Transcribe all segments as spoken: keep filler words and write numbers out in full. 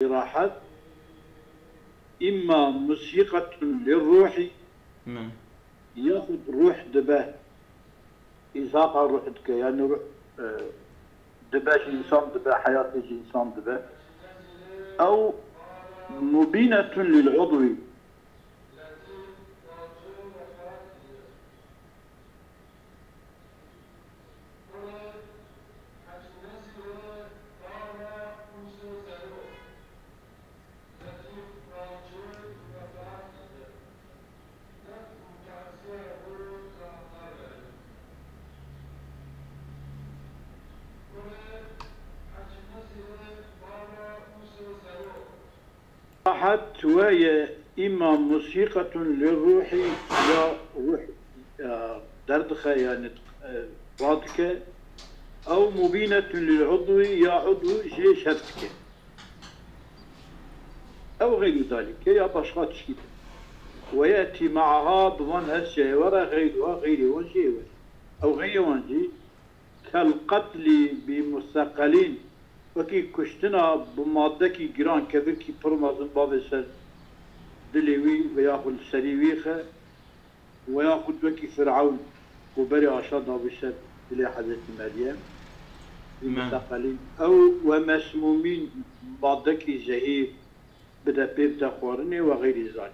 Rahat, imma musiqatun lirruhi, Min. Yaxud ruh dibe, îzhaqa ruh dike, yani ruh, e, dibe ji însan dibe, heyatê ji însan dibe. Ew mubînetun lil udwi. Rahat we ye, îma musîqetun li ruhî, ya ruh, ya derdixe, yani, e, radike, ew mubînetun lil udwî, ya udw jê şer dike. Ew xeyrû dalîke ya başqa tiştî be. Ve yetî me'aha, bi van her şeyê we re xeyruha, xeyrê wan jê we. Ew xeyrê wan jî kel qetlî bi museqelîn, wekî kuştina bi madekî giran, kevirkî pir mezin bavê ser dilê wî ve yaxud li serî wî xe, ve yaxud wekî Firewn ku berê aşa dabû ser dilê Hezretî Meryem, bi Me. museqelîn. Ew ve mesmûmîn, madekî zehîr bide pê bide xwarinê ve xeyrî zalî.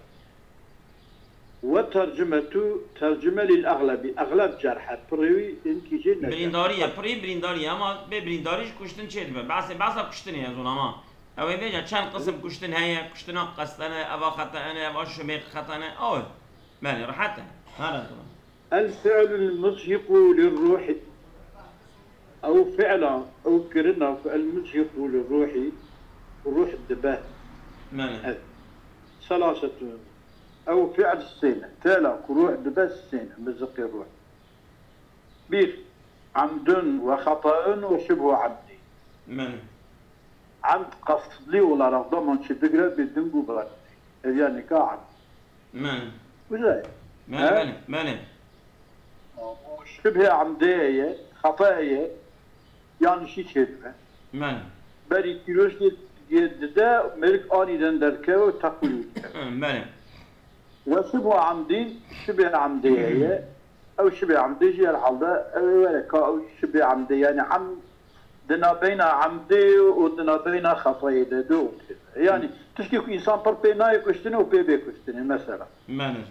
Ve tercimetu, tercime lil exlebî. Exleb cerh e, pirê wî hinkî jê ne cerh. Birîndarî ye, pirî birîndarî ye, ama bê birîndarî jî kuştin çê dibe. Behsê, behsa kuştinê ye zûn ama. Ew ê bêje çend qisim kuştin heye, kuştina qestene, eva xetene, eva şibê xetene, ew e. Belê, rehet e. Her ez dinim. El fi'lul muzhiqu lir ruhi. Ew fi'la, ew kirina ku el muzhiqu lir ruhi, ruh dibe. Belê. Evet. Selasetun. Ew fi'l sê ne. Fi'la ku ruh dibe sê ne. Muzhiqê ruh. Bir, emdun ve xetaun ve şibhu emdî. Belê. Emd qesdî olarak zaman çi digre bê ding û berdî. Ev ya nika emd. Belê. Güzel. Belê, He? belê, belê. Û şibhê emdê heye, xeta heye, yanlışî çê dibe. Belê. Berî kîloşkê dide, mêrik anîden derkeve û teqwîl dike. Belê. Ve şibhu emdîn, şibê emdê heye. Ew şibê emdê jî herhalde ew ê were ka ew şibê emdê, yani em di nabeyna emdê û di nabeyna xetayê de du û tê. Yani Hı. tiştê ku însan pir pê nayê kuştinê û pê bê kuştinê, mesela. Belê.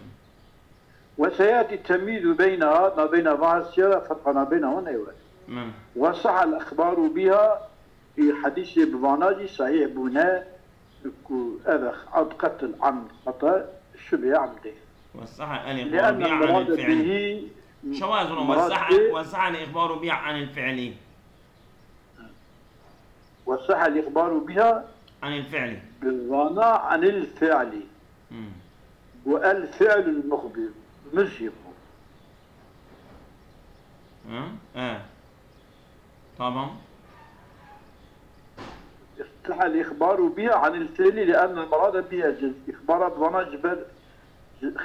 Ve seyati temyîzu beyna, nabeyna van her siya ferqa nabeyna wan ê were. Belê. Ve sahel ixbaru biha, Ê hedîsê bi vana jî sahîh bûne ku ev e emd qetl, emd xeta, şibê emdê. وصح الإخبار به عن الفعل. Çawa ez وصح, وصح الإخبار به عن الفعل. وصح الإخبار بها عن الفعل. Bi vana anil fi'lî. Hmm. Bu el fi'lul muxbir, muzhiqu. Hı? E. Tamam. صح الإخبار بها عن الفعل لأن المراد بها الجنس. Îxbara bi vana ji ber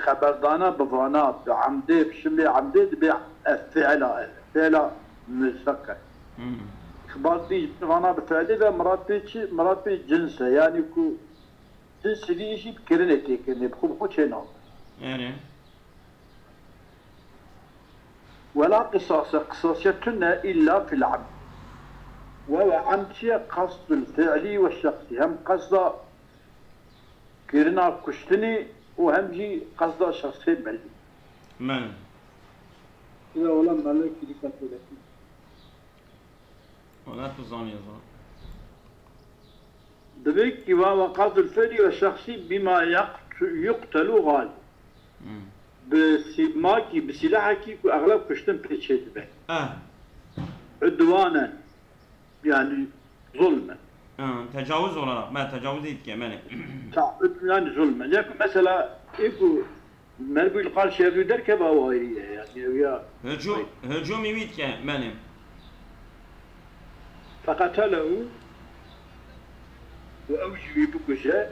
xeberdana bi vana, bi emdê, bi şibê emdê dibe fi'la, fi'la muzhiq e. Hmm. Îxbar dî ji vana bi fi'lê ve mirad pê çi? Mirad pê cins e. Yani ku cins vî îşî bi kirinê tê kirinê, bi xwe bi xwe çê nabe. Yani. ولا قصاص, qisasiyet tune illa fil emd. Ve ve emd çi ye? Qasdul fi'lî ve şexsî. Hem qasda kirina kuştinê û hem jî qasda şexsê belî. Men. Ya wala melek dîka têlekî. Wala tu zanî ez. Divê kî va ve qasdul fi'lî ve şexsî bîma yaqtu-, yuqtelu gal. Hmm. Bi sîmakî, bi sîlehekî ku exleb kuştin pê çê dibe. Eh. Udwanen, yani zulmen. Ha, tecavuz olarak, me tecavuz dike, belê. Ta, yani zulmen. Ya ku mesela, ê ku Merbû li qarşî ev derkeve, ew ayrî ye, yani ew ya. Hicû-, hicûmî wî dike, menê. Feqetelehu, û ew jî wî bikuje,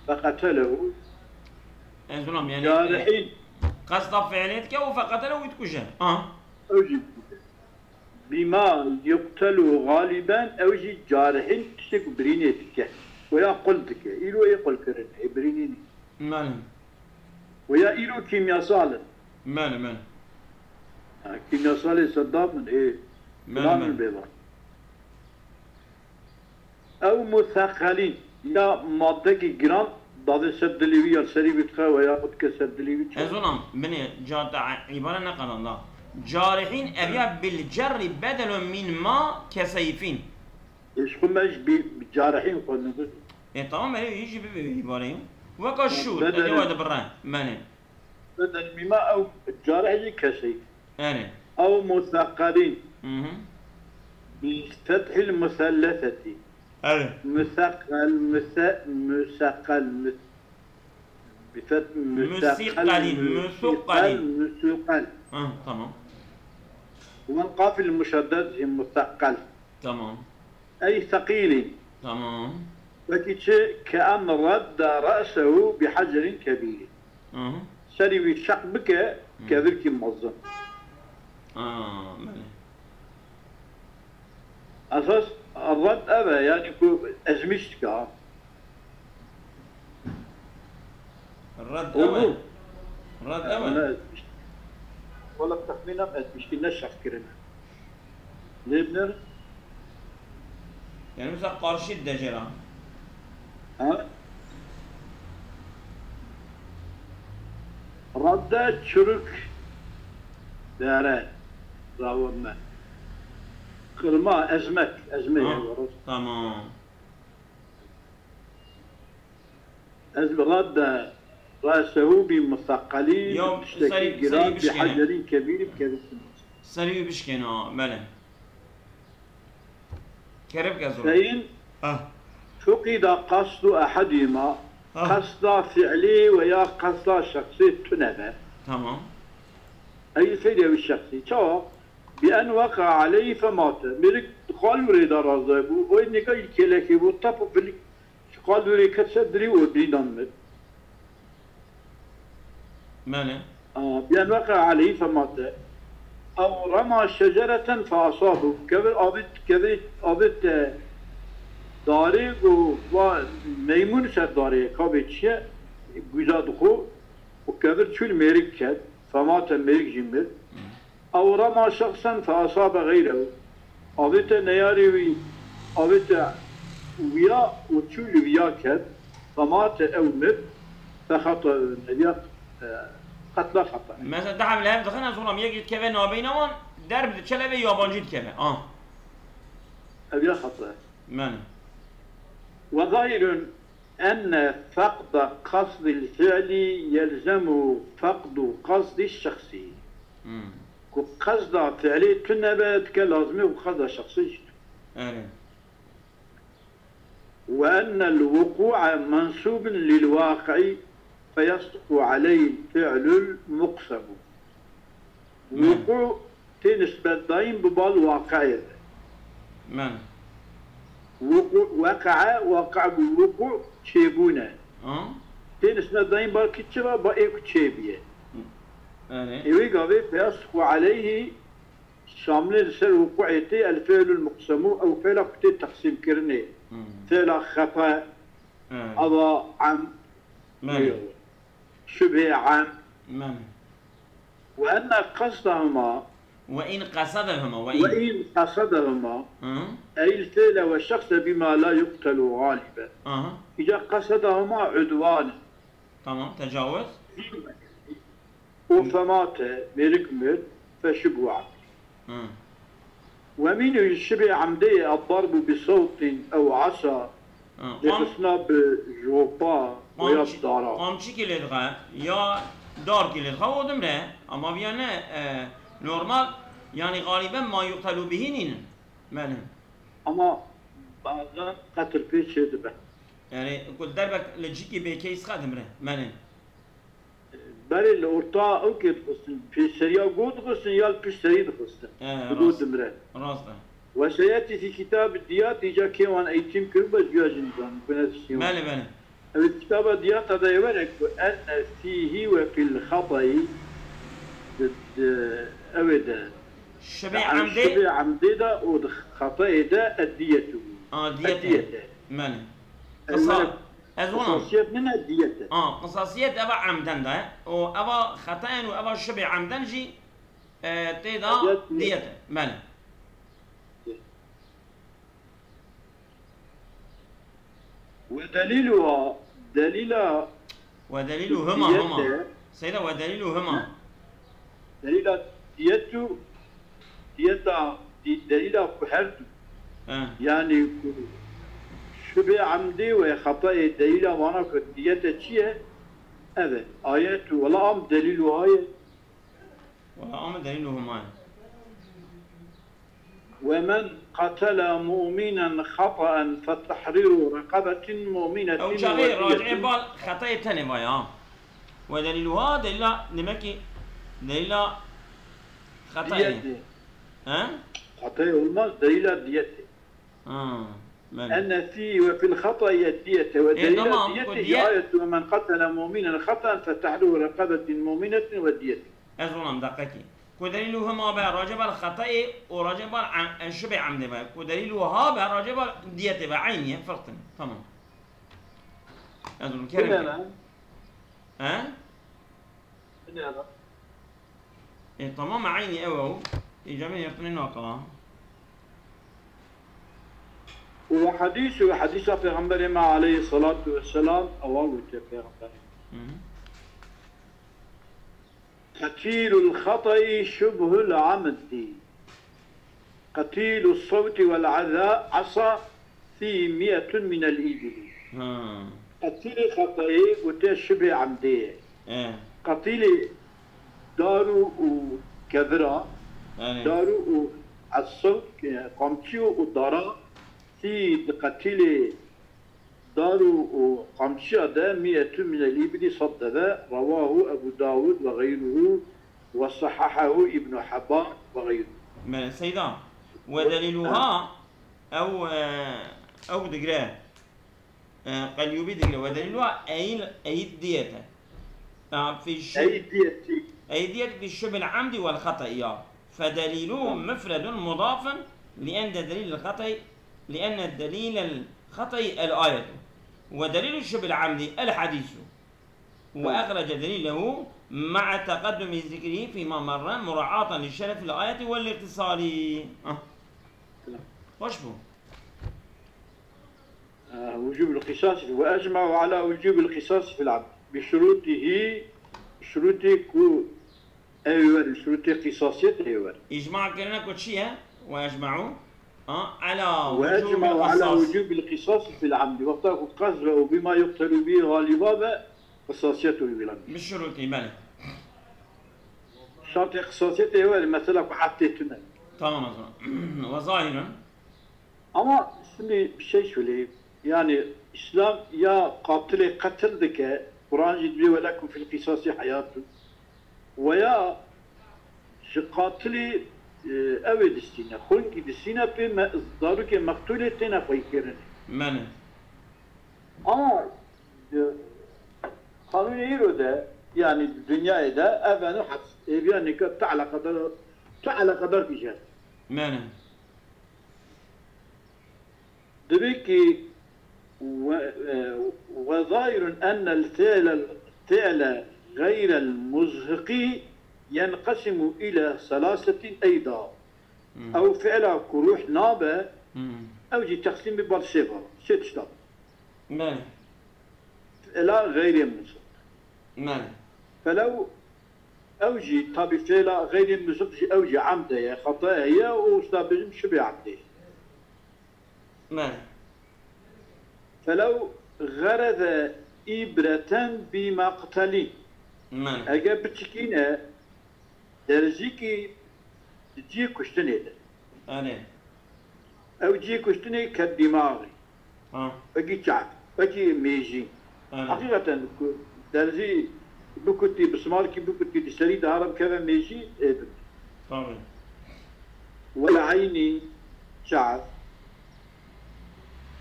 feqetelehu. Ez bilam, yani, Carihîn. Qesda fiilê dike û feqetelehu wî dikuje. Ha. Ew jî bikuje. Bîma yuqtelu galiben, ew jî carihîn tiştê ku birînê dike. Weya qul dike. Îro ê qulkirin, ê birînî nîn. Belê. Weya îro kîmyasal in. Belê, belê. Ha, kîmyasalê Seddam in, ê Belê, filan in belê. bêvan. Ew museqelîn, ya madekî giran davê ser dilê wî ya serî wî dixe weya xwe dike ser dilê wî çi? Ez onam, binê ca te îbare neqedan da. Carihîn ev ya bil cerrî bedelun min ma keseyfîn. Ê, ji xwe me ji bî-, carihîn xwe nivî. Ê, tamam, erê, hîn jî bibe îbare yo. Weka şûr, Bedel- erê, we dibire, menê. Bedel mîma ew carih jî keseyf. Erê. Ew museqelîn. Hı hı. Bi fethil musellesetî. Erê. Museqel, muse-, museqel, mus-, bi feth-, museqel, Musiqelîn, museqel, musuqelîn. musuqel. Hı, tamam. Wal qafil muşeddet jî museqel. Tamam. Ey seqîlîn. Tamam. Wekî çi ke en redde re'sehu bi hecerîn kebîrîn. Hı hı. Serî wî şeq bike, Hı. kevirkî mezin. Ha, belê. Esas red ev e, yanî ku ezmîş dike ha. Red ew e. Oldu. Red ew e. Wala texmîna me ezmîşkî ne şeq kirine. Lê binêrin. Yani mesela karşı dejera. Ha? Radde çürük dere rawime. Kırma, ezmek, ezmek. Ha, yani orası. Tamam. Ez bi radde re'sehu bi museqelî, Ya, bi tiştekî serî, giran, serî bi bişkêne. hecerîn kebîrî bi kevirkî mezin. Serî wî bişkêne, ha, belê. Kerem ke zor. Fein Ah. fuqida qasdu ehedîma, Ah. qasda fi'lî ve ya qasda şexsî tune be. Tamam. Ey fêlê wî şexsî. Çawa? Bi en weka aleyhi femate. Mêrik di qalûrê de razde bû. Oy nika î kêlekê bû. Tap û filik. Ji qalûrê ket ser dirî û birînan mir. Belê. Aa, bi en weka aleyhi femate. Ew rema şecereten fe asabu. Kevir avit, kevir avit, e, darê ku va meymun ser darê, kabê çi ye? Güza dixwe. Û kevir çû li mêrik ket. Femate, mêrik jî mir. Hı. Ew rema şexsen fe asabe xeyrehu. Avête neyarê wî, avête wiya û çû li wiya ket. Femate ew mir. Fe xeta neviya, e, qetla xeta. Mesela daha bile hem dixin ez olam yek dikeve nabeyna wan derb diçe levê yabancî dikeve. Ah. Ev ya xeta. Mene. Ve zahirun enne feqda qasdil fi'li yelzemu feqdu qasdi şexsî. Hmm. Ku qesda fi'lê tune be, dike lazimê ku qesda şexsê jî tune. Erê. Ve ennel wuku'a mensubun lil waqi'i feyasduqu aleyhil fi'lul muqsemu. Hmm. Wuku' tê nisbetdayîn bi bal waqi'ê de. Men. Wuku', weqe'e, waqe' bû, wuku' çêbûn e. Ha? Tê nisbetdayîn ba kî çi ba, ba ê ku çêbûye. Erê. Ê wê gavê feyasduqu aleyhî şamilê li ser wuku'ê tê el fi'lul muqsemu, ew fi'la ku tê teqsîmkirinê. Hmm. Fi'la xefe, Evet. ava em, Men. şibhê em. Men. Ve enne qesdahuma. Ve in qasadahuma, ve in. Ve in qasadahuma. Hı. Eyl fi'le ve şexse bima la yuqtelu galiben. Aha. Îca qasadahuma udwan. Tamam, tecavuz. O femate, mêrik mir, feşibwa. Hı. Ve mînû şibê emdê ye, eddarbu bi sewtin ew asa, Hı, qam-, lêxistina bi jopa, qamçî-, veya dara. Qamçîkî lê dixe, ya darkî lê dixe, o dimre. Ama viya ne, e, normal, yani galiben ma yuqtelu bihî nînin. Belê. Ama bazen qetil pê çê dibe. Yani ku derbek li cîkî bê keys xe dimre. Belê. Berê li orta ew kê dixistin, pêşeriya go dixistin ya li pişt serî dixistin. He, Bi go rast. dimre. Rast e. Ve seyetî fî kitab diyat, îca kê wan eğitim kiribû, ez guya jî nizanim, ku ne tiştî wan. Belê, belê. Ew kitaba diyata de ye were ku enne fîhî ve fîl xatayî di, di, ew ê de. Şibê Di emdê? şibê emdê de û di xatayê de eddiyetu. A, diyet e. Ediyet e. Belê. Qisa-, ez wana. Qisasiyet nine, diyet e. Ha, qisasiyet eva emden de ye. Û eva xetayên û eva şibê emden jî, e, tê da diyet e. Diyet e. Belê. Ve delîluha, delîla We delîluhuma, diyet huma. E. Seyda, we delîluhuma. Delîla diyet û diyeta, di-, delîla ku her du. He. Yani ku şibê emdê ve xetayê delîla vana ku diyete çi ye? Ev e. Ayet û wela am delîluha ye. Wela am delîluhuma ye. ومن قتل مؤمنا خطأ فتحرير رقبة مؤمنة Ew çaxê ودية. Racihê bal xetayê tenê vay ha. We delîluha delîla, demek ki delîla xetayê. Diyetê. He? Xetayê olmaz, delîla diyetê. Ha, belê. Enne fî ve fil xatayî diyete ve E, delîla tamam, diyetê ku jî diyet- ayet ve men qatele mu'minen xataen fe tahriru reqabetin mu'minetin ve diyet. Ez olam deqekî. Ku delîlu hima be, raceba li xetayê û raceba li em-, şibê emdê be. Ku delîlu ha be, raceba diyetê be. Eynî ye, firq tune. Tamam. Ez olam kerem Bine ke. Ne? He? Bine ne? E, tamam, eynî ew ew. Îca min yirtinê naka. Û hadîs û hadîsa Pêxemberê me aleyhisselatu vesselam ewa gote Pêxemberê. Hı hı. Qetîlul xatayî şubhul amdi. Qetîlus sawti vel aza, asa fî mi'etun minel îbili. Ha. Qetîlê xetayê gote şibê emdê ye. E. Qetîlê daru û kevira, Yani. Daru û esawt, e, qamçî û dara, fî di qetîlê Dar û, û qamçiya de mi'etun minel îbili sed deve, rewahu Ebu Dawud ve gayruhu ve sahhahahu İbnu Hibban ve gayruhu. Me, Seyda, ve delîluha, ew, e, ew digre, e, Qelyûbî digre, ve delîluha eyl, eyd diyete. Ya, fi şi-, Eyd diyeti. Eyd diyet fi şubil amdi vel xata'i ya. Fedelilu Tamam. mufredun mudafun li'enne delil el xata'i, li'enne delil el xata'i el ayetu. Ve delilu şubil amdi el hadisu. Ve Tamam. ehrece delilehu ma'a teqaddumi zikrihi fîma marra mura'atan li şerefil ayeti vel irtisali. Ah. Tamam. Hoş bu. آه، وجوب القصاص، وأجمعوا على وجوب القصاص في العبد بشروطه، şurutê ku ew ê werin, şurutê qîsasiyet ê werin. Îcma kirine ku çi ye? Ve ecma'u, ha, ala وأجمعوا على وجوب القصاص في العمد. Wexta ku qezf ve û bima yuqtelu bî xaliba be, qisasiyet û uygulamış. Bi şurutî, belê. Şartê qisasiyetê ê werin, mesela ku eftê tune. Tamam o zaman. Ve zahirun. Ama şimdi bir şey söyleyeyim. Yani İslam ya katilê qetil dike, Kur'an jî dibê "Ve lekum fil qisasi hayatun", veya ji qatilî, e, ew ê distîne, xwînkî distîne pê me, zarokê meqtûlê têne xweyîkirinê. Mene. Ama, e, qanûnê îro de, yani dinyayê de, ev eno heps. Hêviya nîka tu eleqedar, tu eleqedar kî jê. Mene. Divê ki we, e, ve zahirun ennel fi'lel, fi'le gayrel muzhiqî yenqesimu ila selasetin eyda. Hmm. Ew fi'la ku ruh nabe, Hmm. ew jî teqsîm bi bal sê bal, sê tişta. Belê. Fi'la gayrê muzhiq. Belê. Felew ew jî, tabî fi'la gayrê muzhiq jî ew jî emde ye, xetaya ye û usta bêjim şibê emdê ye. Belê. Felew xereze îbreten bî meqtelî. Belê. Eger biçikîne, derzîkî di cihê kuştinê de. Erê. Ew cihê kuştinê ket dîmaxê. Ha. Wekî çav, wekî mêjî. Erê. Heqîqeten ku derzî bikutî, bismarkî bikutî, di serî de hara bikeve mêjî, ê bimî. Tabii. Wel eynî, çav,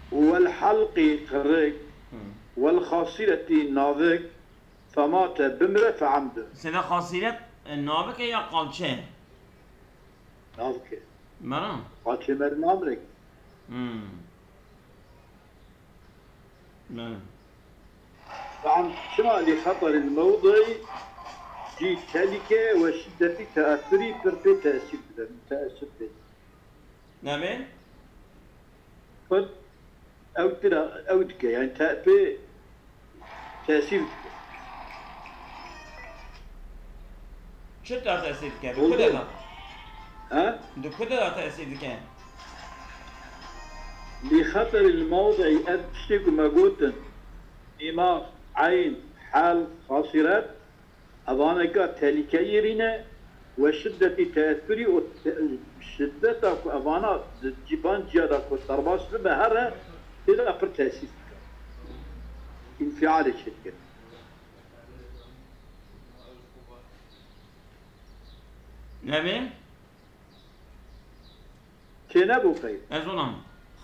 wel helqî, qirik, Hı. wel xasîretî, navik, femate, bimire, fe emdu. Sede xasîret, e, navik e ya qalçe? Navik e. Mera? Qalçê merî namire ki. Hmm. Belê. Wan çima lî xeterî mewdî cî telîke we şiddetî teetirî pir pê tesîr dide, müteessir pê. Nemê? Xwe ew tira, ew dike, yani te, pê tesîr dike. Çi te tesîr dike? Di ku de da? Ha? Di ku de da tesîr dike? Lî xeterî li mewdî ev tiştê ku me gotin, nîmax, eyn, hel, xasîret, evaneka telîkeyî rîne we şiddetî teetirî û te-, şiddeta ku evana di cîban ciya de ku derbas bibe here, tê de pir tesîr dike. Înfialê çêdike. Nemê? Tênebû qey? Ez olam.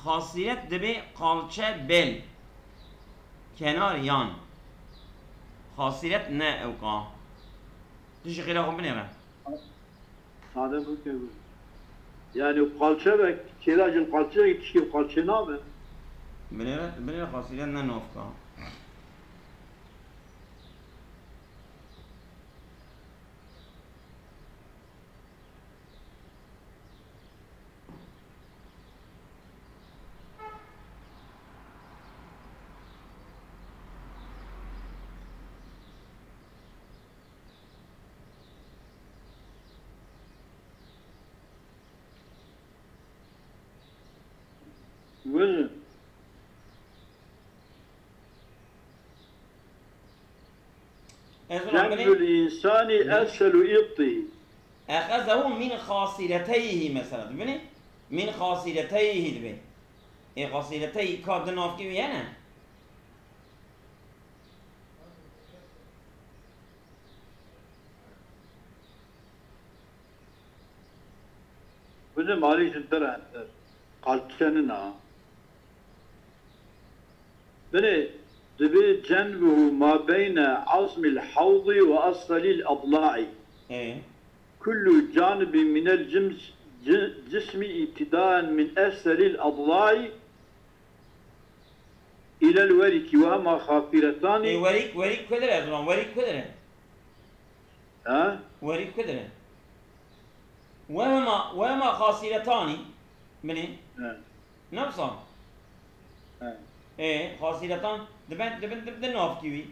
Xasîret dibê qalçe, bel, kenar, yan. Xasîret ne ewka. Tu ji xêra xwe binêre. Sade bike. Yani qalçe ve kêra jin qalçe, tişkî qalçe nabe. Binêre, binêre xasîret ne navka. Win. Ez Cengul insani esfelu ibtî. Exezehu min xasireteyhi mesela. Dibînî? Min xasireteyhi dibe. Ê xasireteyhi ka di navkî wî hene? Bide malî ji dir enter. Qalçe nina. Binê dibê cenbuhu ma beyne azmil hawdî ve asfelil adla'i. Ê. Kullu canibin minel cims-, ci-, cismi ibtidaen min esfelil adla'i ilel weriki ve hema xafiretanî. Ê, werik, werik ku dir e, zilam, werik ku dir e? Ha? Werî ku dire? Wehema, wehema xasîretanî, binê. He. Ne wisa? He. Ê, xasîretan dibin, dibin, dibin navkî wî.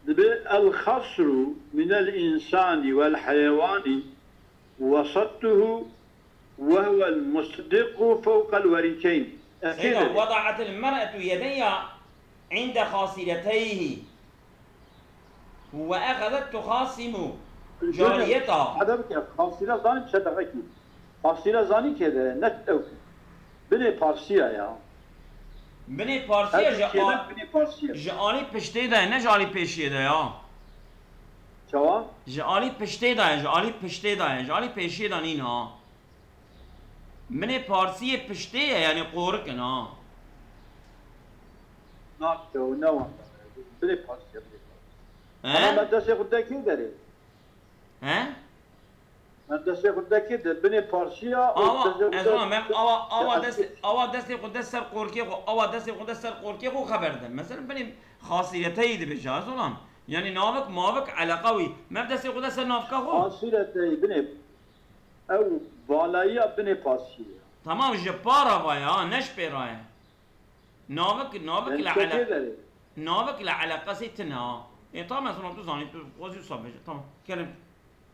Dibe el-xasru minel insani vel heyewani wesattuhu ve huvel musdiqu fewqel werîkeyn. Seyda, weda'atil mer'etu yedeyha inde xasireteyhi ve exezet tuxasimu cariyeta. Hede bike, xasire zanî çetexekî. Xasire zanî kê de, ne ew. Binê parsiya ya. Binê parsiya ji a-, binê parsiya. Ji alî piştê de ye, ne ji alî pêşiyê de ya. Çawa? Ji alî piştê de ye, ji alî piştê de ye, ji alî pêşiyê de nîn ha. Binê parsiyê piştê ye, yani qorik in ha. Naşte o ne wan. Binê parsiya, binê parsiya. He? Ama me destê xwe dekê derê. He? Me destê xwe dekê de binê parsiya û awa, destê xwe ez de, ama me awa, awa dest, awa destê xwe de ser qorkê xwe, awa destê xwe de ser qorkê xwe xeber de. Mesela binê xasireteyî dibe caz olan. Yani navik, mavik, eleqa wî. Me destê xwe de ser navka xwe. Xasireteyî binê. Ew balayiya binê parsiye. Tamam, ji para va ya, ne ji pê ra ye. Navik, navik le ele-, navik le eleqesê tine ha. E, tamam, ez tu zanî, tu xwezî wisa bêje. Tamam, kerem.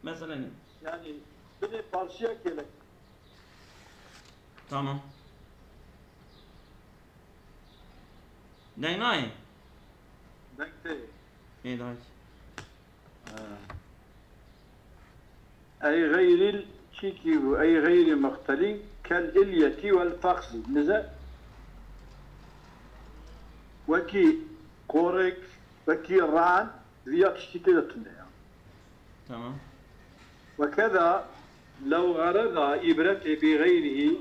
Mesele nî. Yani, binê parsiya kelek. Tamam. Deng nayê? Deng tê. Ê, dayê. Ha. Ey xeyril çîkî bû, ey xeyrî muxtelî kel ilyetî wel fexzî. Nize wekî qorek, wekî ran, viya tiştî tê de tune ya. Tamam. Wekeda lew xereda îbretê bi xeyrî,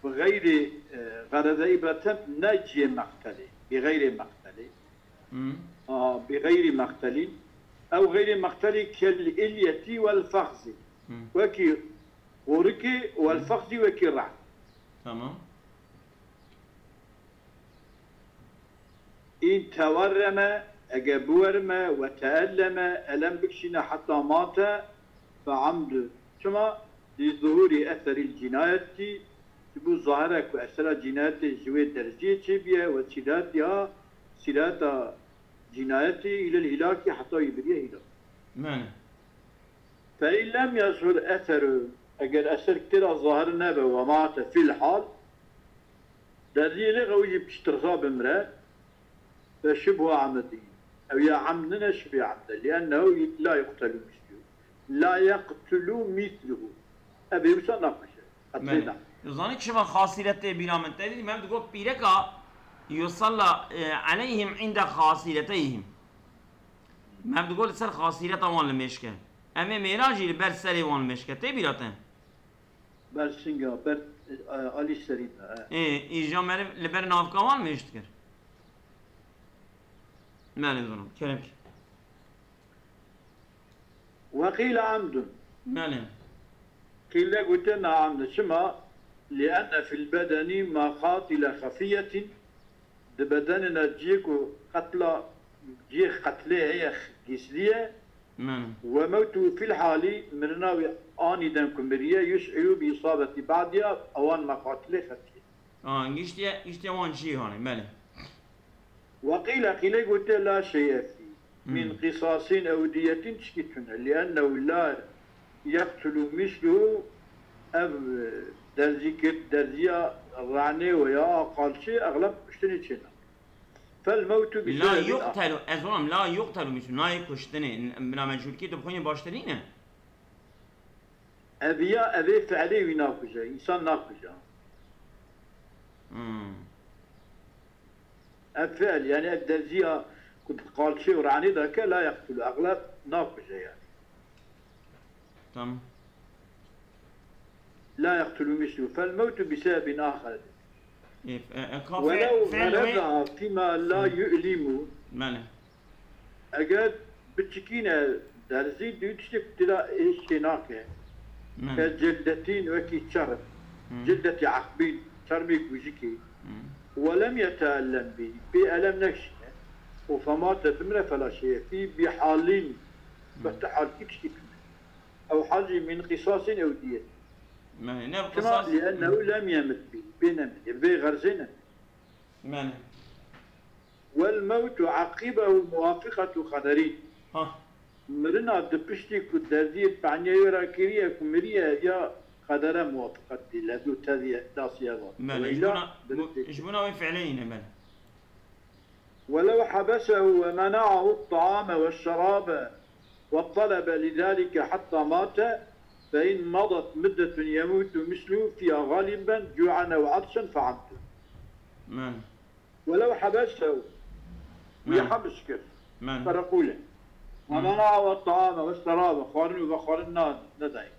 bi xeyrî, e, xereda îbretin ne cihê meqtelê, bi xeyrê meqtelê. Hı. Aa, bi gayri mektelin. Ew gayri mekteli kel ilyeti vel fexzi. Wekî qorikê vel fexzi wekî rehn. Tamam. În tewerreme, ege biwerime, ve teelleme, elem bikşîne heta mate, fe amdu. Çima? Li zuhurî eserîl cinayetî, ji bo zahire ku esera cinayetê ji wê derziyê çêbiye, ve sîratiha, sîrata cinayetê, îlel hîlakî, heta wî biriye hîlak. Mane. Fe in lem yezhur eseru, eger eser têra zahir nebe, ve mate fîl hal, derziyê lê ew jî piştirxa bimre, fe şibhu amedî. Ew ya emd nine, şibê emd e. Liennehu la yuqtelu mislu. La yeqtulu misluhu. Ev ê wisa nakuje. Qetlê Belê. da. Zanî çima xasîret tê bîra min? Te dî me digot pîreka yusalla, e, aleyhim inde xasîreteyhim. Me digot li ser xasîreta wan li mêşke. Em ê mêra jî li ber serê wan li mêşke. Tê bîra te? Ber singa, ber, e, alî serî de, e. Ê, îja meriv li ber navka wan mêş dikir. Belê, zonom. Kerem ki. Ve qîle amdun. Belê. Qîle gote na amd. Çima? Lienne fil bedenî mexatile xefiyetin. Di bedenê ne cihê ku qetla, cihê qetlê heye, gizlî ye. Belê. Ve mewtu fil halî, mirina wî anîden ku miriye, yuş'iru bi isabeti ba'diha, ewan mexatilê xefiye. Ha, giştiye, giştiye wan jî hanê, belê. Ve qîle, qîlê gote la şeye fî min qisasin ew diyetin, tişkî tune. Liennehu la yeqtulu misluhu, ev, e, derzîkir, derziya ranê we ya qalçê exleb kuştinê çêna. Fel mewtu bi La sebebin yuqtelu, ez zonom, la yuqtelu mislu, nayê kuştinê, bila mecûlkî tu bixwînî baştirî ne? Ev ya, ev ê fiilê wî nakuje, însan nakuje. Hmm. Ev fiil, yani ev derziya ku bi qalçê û ranê dake, la yeqtulu, exleb nakuje yani. Tamam. La yeqtulu mislu. Fel mewtu bi sebebin axer. E, e, e, ka Welew fiil, fiil wê. Xerezaha fîma la yu'limu. Belê. Eger biçikîne derzî, dû tiştek tira êş çê nake. Belê. Ke cildetîn wekî çerm. Hmm. Cildetî ehbîn, çermê kûjikê. Hmm. Welem yeteellem bî, pê elem nekişîne. Û femate bimre fela şeye fî bi halîn. Bi ti halkî tiştî tune. Ew hal jî min qisasîn ew diye. Belê. Ne Çima? qisas. Liennehu lem yemit bî. Pê nemiriye. Vê xerzê nemiriye. Belê. Wel mewtu aqibehu muwafiqetu qederî. Ha. Mirina di piştî ku derdiyê pehniyê wê re kiriye ku miriye ya qedere muwafiqet dî, ledu tediye dasiye va. Belê. Ji Weyla bona, bi bu, ji bona wê fiilê yîne, belê. Welew habesehu ve mena'ahu ta'ame ve şerabe ve talebe lidalike hatta mate fe in madat middetun yemutu misluhu fiha galiben cu'an ev atşen fe amdu. Belê. Welew habesehu, wî Belê. hebs kir. Belê. Qereqûlê. Ve mena'ahu ta'ame ve şerabe, xwarin û vexwarin na, nedayê.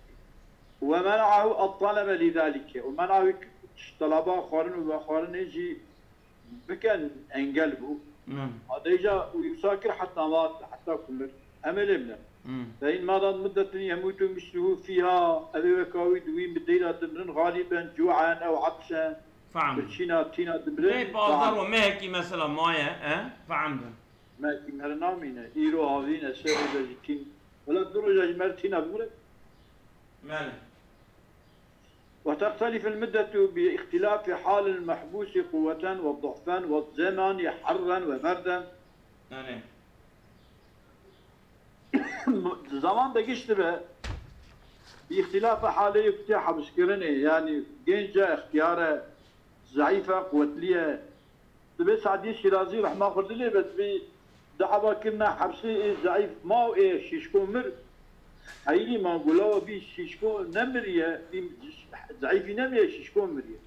Ve mena'ahu at-talebe lidalike. Û mena'ahu talaba xwarin û vexwarinê jî bikin engel bû. Belê. Adêja û wî wisa kir heta mat, heta ku mir. Em ê lê bine. Hmm. Fe in madat muddetin yemutu misluhu fiha. Ev ê weka wî di wî mideyra dimirin, galiben cu'an ew atşen. Fe'amd. Birçîna tîna dimirin. Lê pazdar û mehekî mesela maye, e? Fe'amd. Mehekî mer namîne. Îro havîne, sê roja jî tîn. Wela du roja jî mer tîna bimire. Belê. وتختلف المدة باختلاف حال المحبوس قوة وضعفا والزمان حرا وبردا. Belê. Zaman de giş dibe. Bi îxtilafê halê yê ku tê hibskirinê, yanî genc e, ixtiyar e, zeîf e, quwetlî ye. Dibê Sadî Şîrazî rehma xwe dilê be, dibê di heva kirina hepsê ê zeîf ma û ê şîşko mir. Heyî ma gula we bî şîşko nemiriye, bî zeîfî nemiriye, şîşko miriye.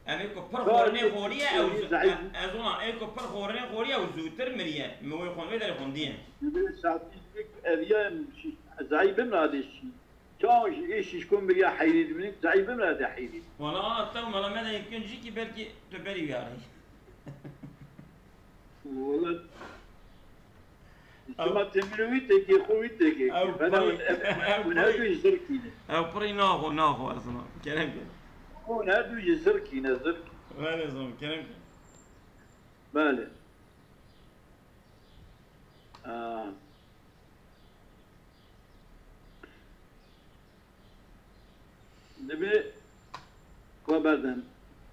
Em ê ku pir Ka xwarinê ê xoriye ê ew zu-, zeîf. e-, ez ona ê ku pir xwarinê xoriye ew zûtir miriye. Min wê xwe vê derê xwendiyê. Dibê Sadî ev ya şî-, zeîf bimradê şî. Çawa ji ê şîşko miriya heyrî dibin, zeîf bimradê heyrî. Wala ana tev mala me de yekun jî ki belkî tu berî wî arî. Wala Ew Sima temîlê wî tekê, xwe wî tekê. Ew Bena pirî, hûn ev, ew hûn her pirî, du jî zirkî ne. Ew pirî naxwe, naxwe ez zana. Kerem ke. Hûn her du jî zirkî ne, zirk. Belê zana, kerem ke. Belê. Aa. Dibê xwe berdin.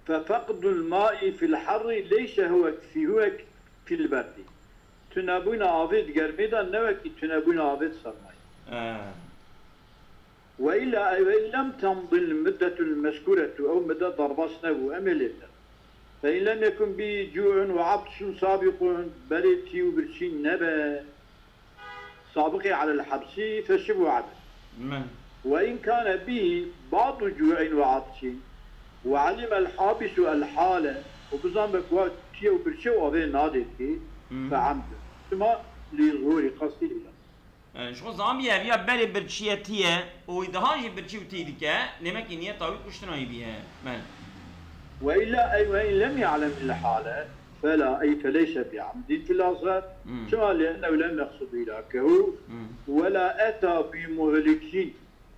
Fefeqdul maî fil herrî leyse huwe fî huwe fil berdî. Tunebûna avê di germê de ne wekî tunebûna avê di sermayê. He. Ve illa, ve in lem temdil muddetul mezkuretu, ew mudde derbas nebû, em ê lê bikin. Fe in lem yekun bî cu'un ve atşun sabiqun, berê tî û birçî nebe sabiqê alel hepsî, fe şibhu abd. Men. Ve in kane bî ba'du cu'in ve atşin ve alimel habisu el hale, û bizan be ku wa tî û birçî û avê nadê kî, Hmm. fe amd. Çima lî zuhûrî qasdî lîla. Yani, ji xwe zan bîye, ev ya berê birçiyetî ye û wî diha jî birçî û tî dike, demekî niyeta wî kuştina wî bîye. Belê. Ve illa ey ve in lem ya'lem il hale, fela ey feleyse bi amdî fil azhar. Hmm. Çima li ennehu lem yeqsud ilakehu, Hmm. ve la eta bi muhlikîn.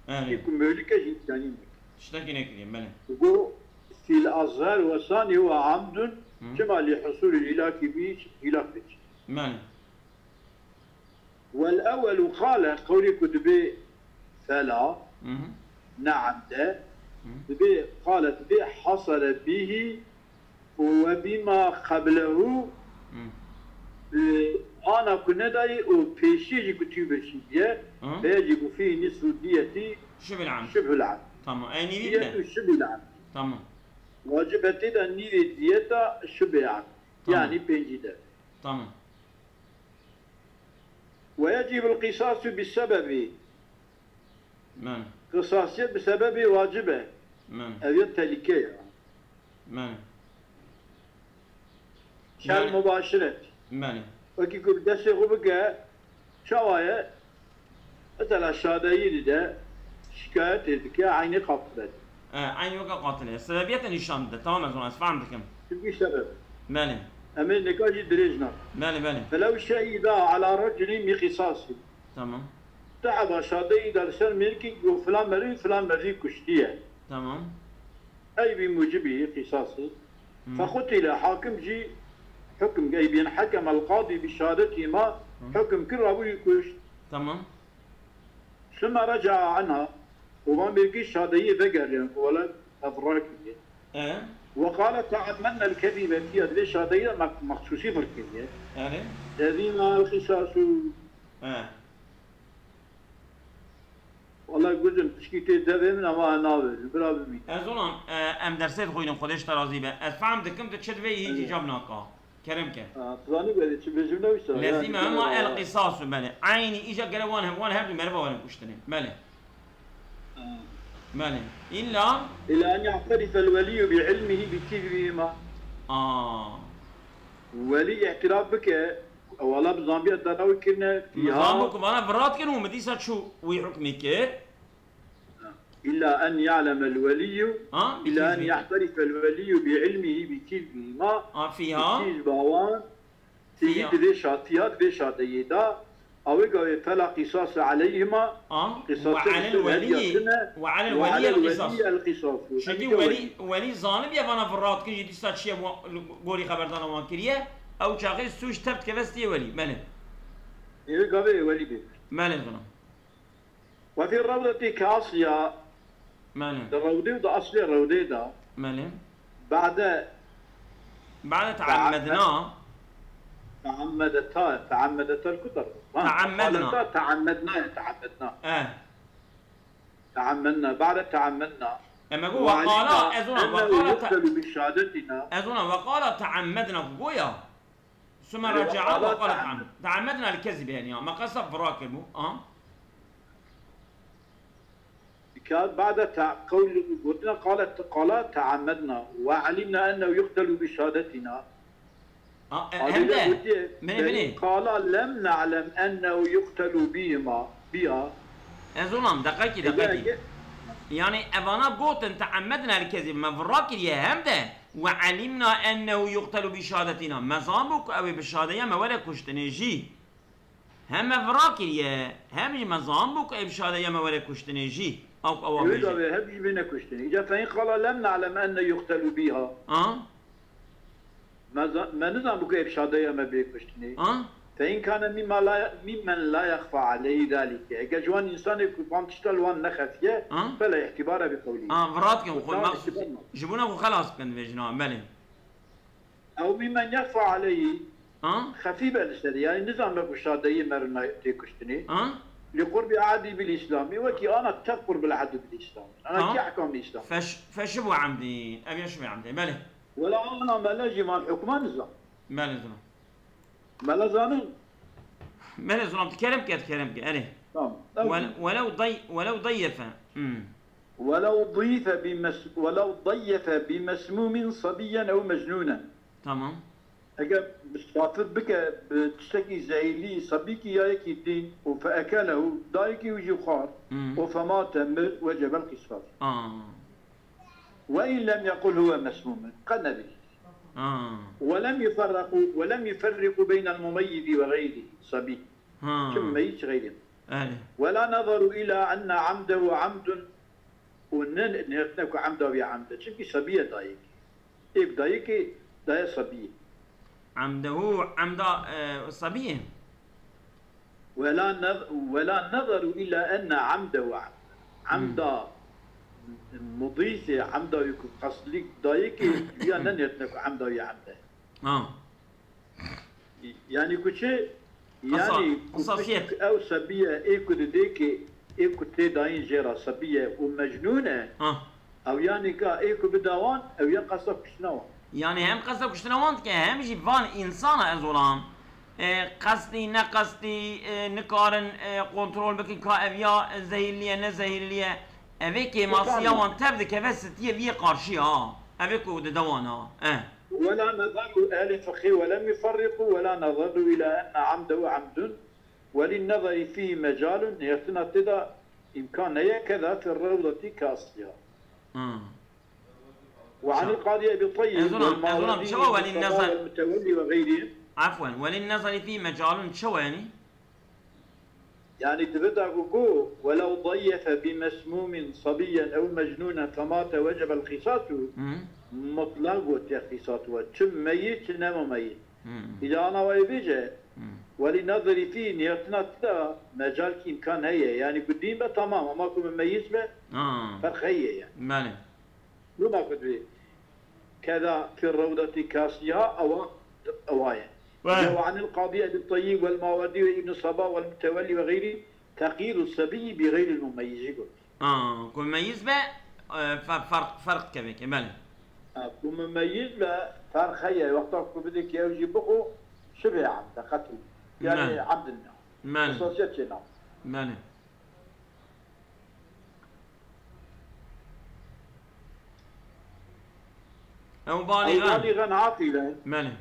Yani. Ki ku muhlike jî îmkanî ne. Tiştekî nekiriye, belê. Go fil azhar ve sani huwe amdun, Hmm. çima li husulil ilaki bi ilak bêjî. Belê. Wel ewwelu qale, qewlê ku dibê fela, Mhm. ne emde, Mhm. dibê qale, dibê hasare bîhî û we bîma qeblehu, Mhm. e, ana ku nedayê û pêşiyê jî ku tî birçî bîye, Mhm. fe yecîbu fîhî nisfu diyetî Şibhul amd. şibhul amd. Tamam. E, nîvî Diyet bile. û şibhul amd. Tamam. Wacib e tê de nîvê diyeta şibhê amd. Tamam. Yanî pêncî de. Tamam. Ve yecibul qisasu bi sebebi. Men. Qisasiyet bi sebebê wacib e. Men. Ev ya telîke ya. Men. Kel Yani, mubaşiret. Men. Wekî ku bi destê xwe bike, çawa ye? Mesela şadeyî dide, şikayetê dike, eynî qatil e. E, eynî weke qatil e. Sebebiyete nîşan dide. Tamam, ez wana, ez fehm dikim. Çünkü sebep. Belê. Em ê nika jî dirêj nakin. Belê, belê. Felew şehida ala racilin bi qisasî. Tamam. Tu heba şadeyî de li ser mêrikî ku filan merî, filan merî kuştiye. Tamam. Ey bi mucibî qisasî. Hı. Fekutile, hakim jî hukm, ey bi hekemel qadî bi şehadetî ma, Hı. hukm kir, rabû jî kuşt. Tamam. Sümme reca'a anha, û van mêrikî şadeyî vegeriyane ku wele ev rakiriye. E? Ve qale te'emmednel kezibe fîha, di vê şadeyî de mek-, mexsûsî vir kiriye. Yani? Lezîne el qisasû. E. Wele guzim, tişkî tê devê min, ama navêjim, bira bimî. Ez onam, e, em dersê dixwînin, Xwedê ji te razî be. Ez fehm dikim, tu çi divê hîç Evet. îcab naka. Kerem ke. Ha, tu zanî belê çi bêjim ne wisa. Lezîme yani, hema el qisasu, belê. Eynî îja gere wan he-, wan her du meriva werin kuştinê. Belê. Ha. Belê. İlla. Ila en ya'terifel veliyyu bi ilmihi bi kizbihima. Aa. Welî îtiraf bike, wala bi zanbiya dana wî kirine, Min ya. Zanbû ku vana virat kirin û min dîsa çû wî hukmî kir. إلا أن يعلم الولي، Ha? إلا أن يعترف الولي بعلمه بكذبهما. Ha, fîha. Kî ji bawan, Fîha. Tî di vê şa-, tîya di vê şadeyê de, ew ê gavê fela qîsas aleyhima, Ha? Qîsas Ve alel welî, ve alel welî el qîsas. Çünkü welî, welî zanibiye vana virat kiriye, dîsa çiye wa-, gorî xeberdana wan kiriye, ew çaxê sûc tev dikeve stiyê welî. Belê. Ê gavê welî bê. Belê, zana. وفي الروضة كأصلها. Belê. Di rewdê û di aslê rewdê de. Belê. بعد بعد تعمدنا. تعمدتا، تعمدتا الكتر. تعمدنا. قالتا تعمدنا، تعمدنا. Eh. تعمدنا، بعد تعمدنا. Em ê got, وعلمنا وقالا, ez ona, أنه وقالا ta-, يقتل بشهادتنا. Ez ona, وقالا تعمدنا, goya. ثم رجع وقال تعمد-، تعمدنا الكذب، يعني، ما قصد فراك مو، آه. كان بعد تع-، قول، قلنا قال، قال تعمدنا وعلمنا أنه يقتل بشهادتنا. آه، قالوا hem له de, قلت، beni, beni. قال لم نعلم أنه يقتل بهما، بها. Ez onam, deqekî, إذا deqekî. Yani, evana gotin, تعمدنا الكذب, me vira kiriye, hem de, وعلمنا أنه يقتل بشهادتنا. Me zanbû ku ew ê bi şadeya me were kuştinê jî. Hem me vira kiriye, hem jî me zanibû ku ev şadeya me were kuştinê jî. Ew ku ewa Ew bêje. Ew hep jî bêne kuştinê. Îca fe in qala lem na'lem enne yuqtelu biha. Ha? Me za-, me nizanibû ku ev şadeya me bê kuştinê. Ha? Fe in kane mimma la, mimmen la yexfa aleyhi zalike. Eger ji wan insanê ku van tişta li wan nexefiye, Ha? Fela îhtibare bi qewlî. Ha, vira dikin xwe, Xwe me, îhtibare ji bona xwe xelas bikin divê jina, belê. Ew mimmen yexfa aleyhi, Ha? Xefî be li serî, yanî nizanbe ku şadeyê me re tê kuştinê. Ha? Li qurbî ehdî bil Îslamî, wekî ana tev qurbil ehdi bil Îslamî. Ana Ha? kî ehkamî Îslam. Feş-, feşibû emdîn, ev ya şibê emdîn, belê. Wela ana mele jî van hukma nizan. Belê zina. Mele zanin. Belê zina, tu kerem ke, tu kerem ke, erê. Tamam. Wel-, welew day-, welew dayyefe. Hmm. Welew dîfe bi mes-, welew dayyefe bi mesmûmin sabiyyen ew mecnûnen. Tamam. Eger misafir bike bi tiştekî zehîlî, sabîkî ya yekî din, û fe ekelehu, dayikî wî jî xwar, Hmm. û fe mate, mir, wecebel qîsas. Aa. Ve in lem yequl huve mesmûmun. Qe nebî. Aa. Ve lem yuferriqu, ve lem yuferriqu beynel mumeyyizi ve gayrihi, sabî. Ha. Çi meyîz çi xeyrê. Erê. Wela nezeru ila enne amdehu amdun û ne nêrtine ku emda wî emd e. Çimkî sebî ye dayik. Êk dayikê daye sebî. Amdehu amda, e, sebî ye. Wela nez-, wela nezeru ila enne amdehu amd. Hmm. Emda mudîfê, emda wî ku qesdî dayikê, ya ne nêrtine ku emda wî emd e. Ha. Yanî ku çi? Qisa, Yanî ku qisa piçek fiyet. Ew sebiye, ê ku didê ki, ê ku tê dayîn jê re sebiye û mecnûn e, Ha. Ew yanî ka ê ku bida wan, ew ya qesa kuştina wan. Yanî hem qesa kuştina wan dike, hem jî van însana ez olam. E, qestî, ne qestî, e, nikarin, e, kontrol bikin ka ev ya zehirliye, ne zehirliye. Evê kêmasiya Efendim? Wan tev dikeve stiyê viyê qarşiya. Evê ku dide wan ha. E. ولا نظروا، أهل الفقه، ولم يفرقوا، ولا نظروا إلى أن عمده عمد، وللنظر فيه مجال، nêrtina tê de îmkan heye, كذا في الروضة كأصلها. Hmm. وعن القاضي أبي الطيب والماوردي والمصطفى والمتولي وغيرهم. Efwen, وللنظر فيه مجال çawa yanî? Yanî divê da ku got, "Welew dayyefe bi mesmûmin sabiyyen ew mecnûnen femate wecebel qîsatu", Hı. Mutlaq gotiye qîsat we. Çi meyît, çi nema meyît. Hı. Îca ana wayê bêje, Hı. "Welî nezerî fî", nêrtina tida mecal ki îmkan heye. Yanî ku dîn be tamam, ama ku mumeyyiz be, Ha. Ferq heye yani. Belê. Luma ku divê. Keda fi rewdeti kasiha ewa, ewa ye. Ve. Ve anil qadî Ebî Teyyîb wel Mawerdî ve Îbn Seba wel Mutewellî ve xeyrî teqyîdu sebiyyi bi xeyril mumeyyiz jî got. Ha, ku mumeyyiz be, e, fe-, ferq, ferq keveke, belê. Ha, ku mumeyyiz be, ferq heye, wexta ku bidê ki ew jî bixwe, şibê emd e, qetil. Yani Belê. Emdin ne. Belê. Xusasiyet çê ne. Belê. Ew أو baligan. بالغا عاقلا. Belê.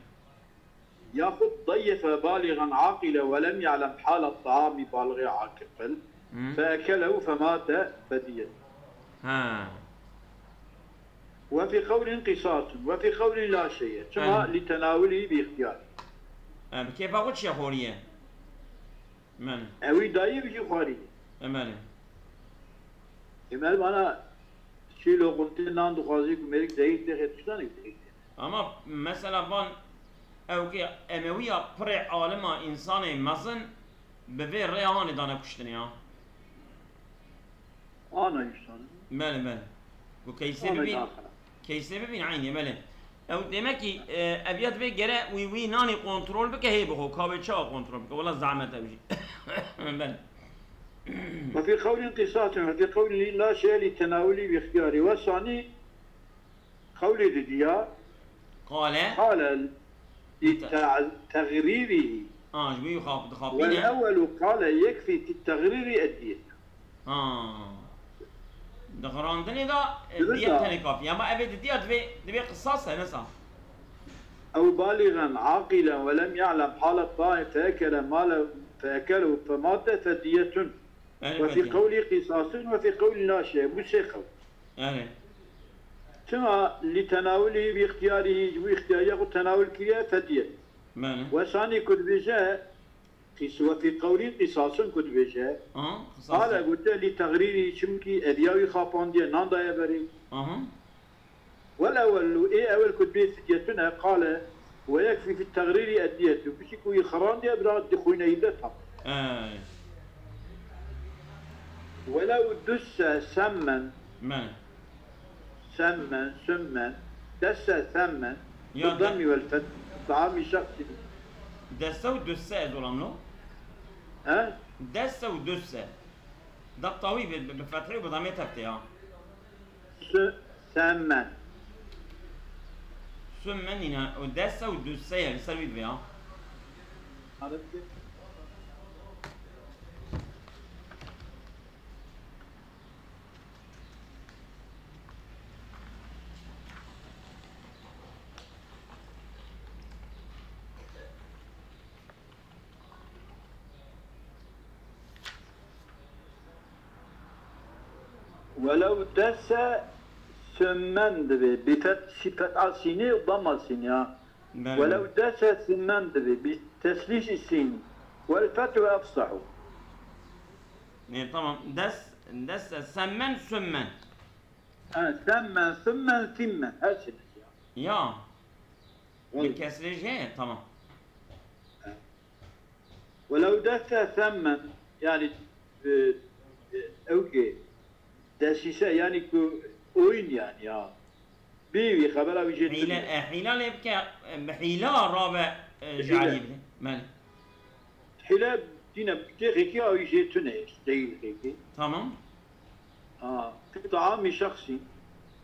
Yaxud ضيف بالغا عاقلا ولم يعلم حال الطعام بالغ عاقل. Hı. فأكله فمات فدية. Ha. وفي قول قصاص وفي قول لا شيء. Çima Belê. لتناوله باختياره. Ha, bi kêfa xwe çiye xoriye. Belê. Ewî dayî wî jî xwarî. E, belê. Ê, me vana çî loqintê nan dixwazî ku mêrik zehîr têxê tiştanek zehîr tê. Ama mesela van ew ki Emewiya pirê alima însanê mezin bi vê rêya hanê dane kuştinê ya. Ana însan. Belê, belê. Ku keysê Ana bibîn, daxila. Keysê bibîn eynî, belê. Ew demek ki, e, ev ya divê gere wî, wî nanî kontrol bike, hê bixwe, ka wê çawa kontrol bike? Wela zehmet ew jî. Belê. وفي قول قصاص وفي قول لا شيء لتناوله باختياره. Ve sanî Qewlê didiya, Qale. Qale li Te- te-, tegrîrî. Ha, ji bo wî xap-, dixapîne. Wel ewwelu qale yekfî fi tegrîrî eddiyet. Ha. Di xirandinê de, e, Dibê diyet da. Tenê kafî. Ama evê didiya divê, divê qisas e, ne sa? Ew balîgan aqilen ve lem ya'lem halet ta'i fe ekele male fe ekelehu fe mate fe diyetun. Ve fi Elbette. Qewlî qîsasun ve fi qewlî la şey. Bu sê qewl. Erê. Çima li tenawulî bi îxtiyarî, ji bo îxtiyariya xwe tenawul kiriye fedî ye. Belê. Wesanî ku dibêje, Qîs-, we fî qewlî qîsasun ku dibêje. Aha, qisas. Qale gote lî texrîrî, çimkî ediya wî xapandiye, nan daye berê. Aha. Wel ewel û ê ewel ku dibê fidyetun e, qale we yekfî fî texrîrî ediyetu. Piştî ku wî xirandiye bira dixwîne îbde tam. Ey. Welew dusse semmen. Me. Semmen, summen, desse semmen, Ya de- demi vel feth, taami şahsi. Desse û dusse ez olam no? He? Desse û dusse. Dabta wî bi, bi, bi fethê û bi damê tevtê ya. Su-, semmen. Summen îne û desse û dusse ye, li ser wî dibe ya. Arabî. Welew desse summen dibe. Bi fet-, si-, fetha sînê û dama sînê ya. Belê. Welew desse summen dibe. Bi teslîsî sîn. Wel fethu efsahu. E, tamam. Des, desse semmen summen. Ha, semmen, summen, simmen. Her şey ya. Ya. Bi Vallahi. Kesrê jê, tamam. Ha. Welew desse semmen, yani, e, e, ew ki, desîse, yani ku oyun yani ya. Bi wî xebera wî jê Hîle, tune. E, hîla lê bike, e, bi hîla rabe, e, Hîle. Ji alî bide. Belê. Hîle dîne têxekî awî jê tune, steyl xekî. Tamam. A, fi taamî şexsî,